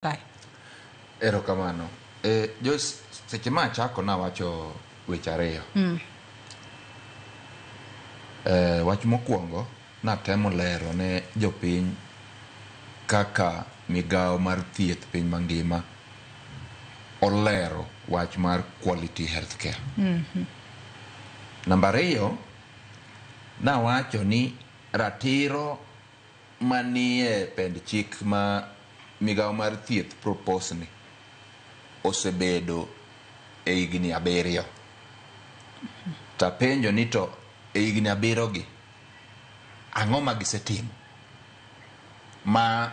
Kae. Erokamano. E, Joyce, seche ma achako nawacho weche ariyo. E, wach mokwongo natemo lero ne jopiny kaka migawo mar thieth piny mangima olero wach mar quality health care. Namba ariyo, nawacho ni ratiro manie pend chik ma migawo mar thieth propose ni osebedo e higni 7. Tapenjo ni to e higni 7 gi ang'o ma gisetimo ma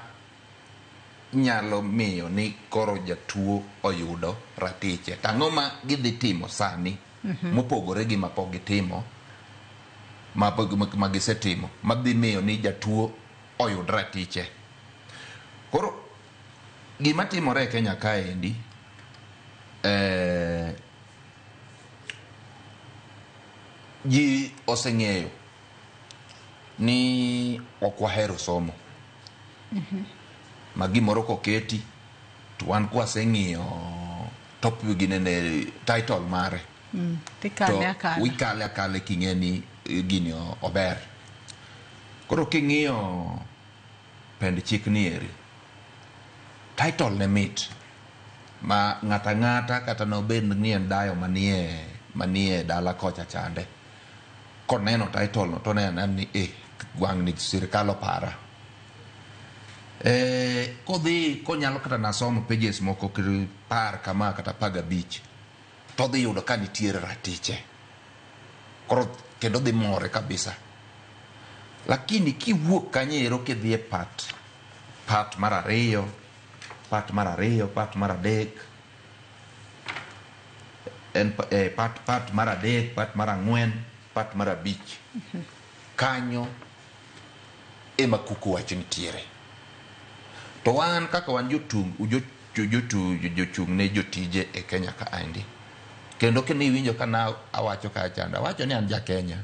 nyalo miyo ni koro jatuo oyudo ratiche? To ang'o ma gidhi timo sani mopogore gi ma pok gitimo ma gisetimo madhi miyo ni jatuo oyud ratiche? Koro gima timore e Kenya kaendi, ji oseng'eyo ni ok wahero somo. Ma gimoro koketi to wan kwaseng'iyo top ginene title mare Tikale akala. Wikale akale king'e ni gini ober. Koro king'iyo pend chik ni eri, title ne mit ma ng'ata ng'ata kata nobed ni en dayo manie dala kocha chande, koneno title no to oneno ni wang' ni sirikal opara. Kodhi konyalo kata nasomo pages moko par kama kata 15 to odhi yudo ka nitiere ratiche. Koro kendo dhi more kabisa. Lakini kiwuok kanyo ero kidhi e part mar 2, part mar 2, part mar 3, en part mar 3, part mar 4, part mar 5. Kanyo ema kuku wach nitiere. To wan kaka wan jochung' ne jotije e Kenya kaendi. Kendo kiniwinjo ka na awacho ka chanda, awacho ni an ja Kenya.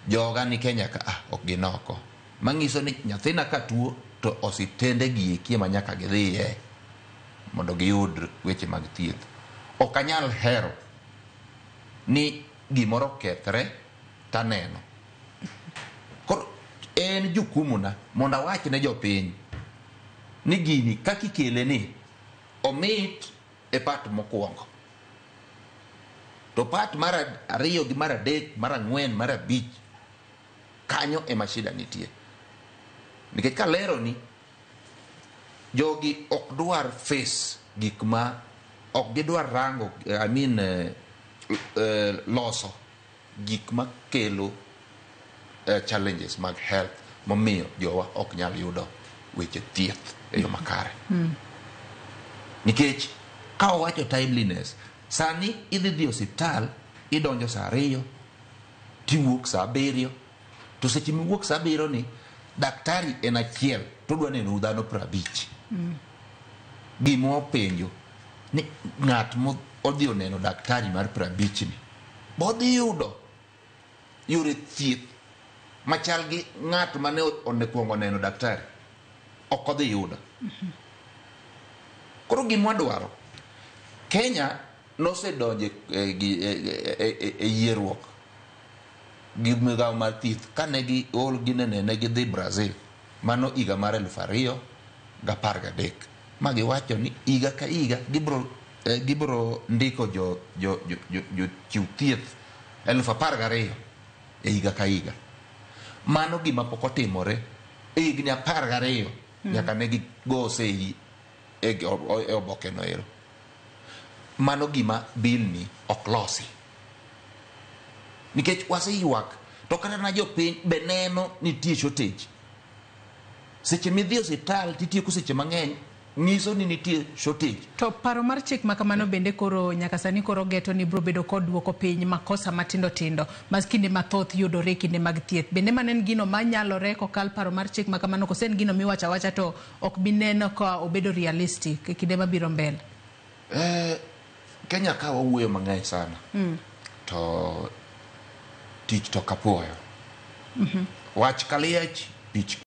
Joga ni Kenya ka, ok gin oko. Manyiso ni nyathina ka tuo to osiptende gi eki ema nyaka gidhiye mondo giyud weche mag thieth. Ok anyal hero ni gimoro okethre taneno. Koro en jukumuna mondo awach ne jopiny ni gini kaka ikele ni omit e part mokwongo. To part mar 2 gi mar 3, mar 4, mar 5 kanyo ema shida nitie. Nikech kalero ni jogi ok dwar face gik ma ok gidwar rango, I mean, loso gik ma kelo challenges mag health momiyo jowa ok nyal yudo weche thieth e yo makare. Nikech ka owacho timeliness, sani idhi dhi osiptal, idonjo saa 2, tiwuok saa 7, to seche miwuok saa 7 ni daktari en achiel to odwa neno dhano 50. Gima openjo ni ng'at mo odhi oneno daktari mar 50 ni bodhi yudo yore thieth machal gi ng'at mane okwongo neno daktari, ok odhi yudo. Koro gima wadwaro, Kenya nosedonjo e yierruok gi migawo mar thieth kane giol ginene ne gidhi Brazil mano higa mar 2013 ma giwacho ni higa ka higa gibro ndiko jochiw thieth 12,000 e higa ka higa. Mano gima pok otimore e higni 12 nyaka ne gigo sei e oboke no ero. Mano gima bill ni ok losi. Nikech waseywak to kata na jopiny be neno nitie shortage. Seche midhi e osiptal titieko seche mang'eny nyiso ni nitie shortage. To paro mar chik ma kamano bende koro nyaka sani koro geto ni biro bedo kod duoko piny makosa matindo tindo ma kinde mathoth yudore kinde mag thieth. Bende mano en gino manyalore kokal paro mar chik ma kamano koso en gino miwacho awacha to ok bi neno ka obedo realistic e kinde mabiro mbele? Kenya ka wawuoyo mang'eny sana. To tich to kapuoyo. Wach kaliech, tich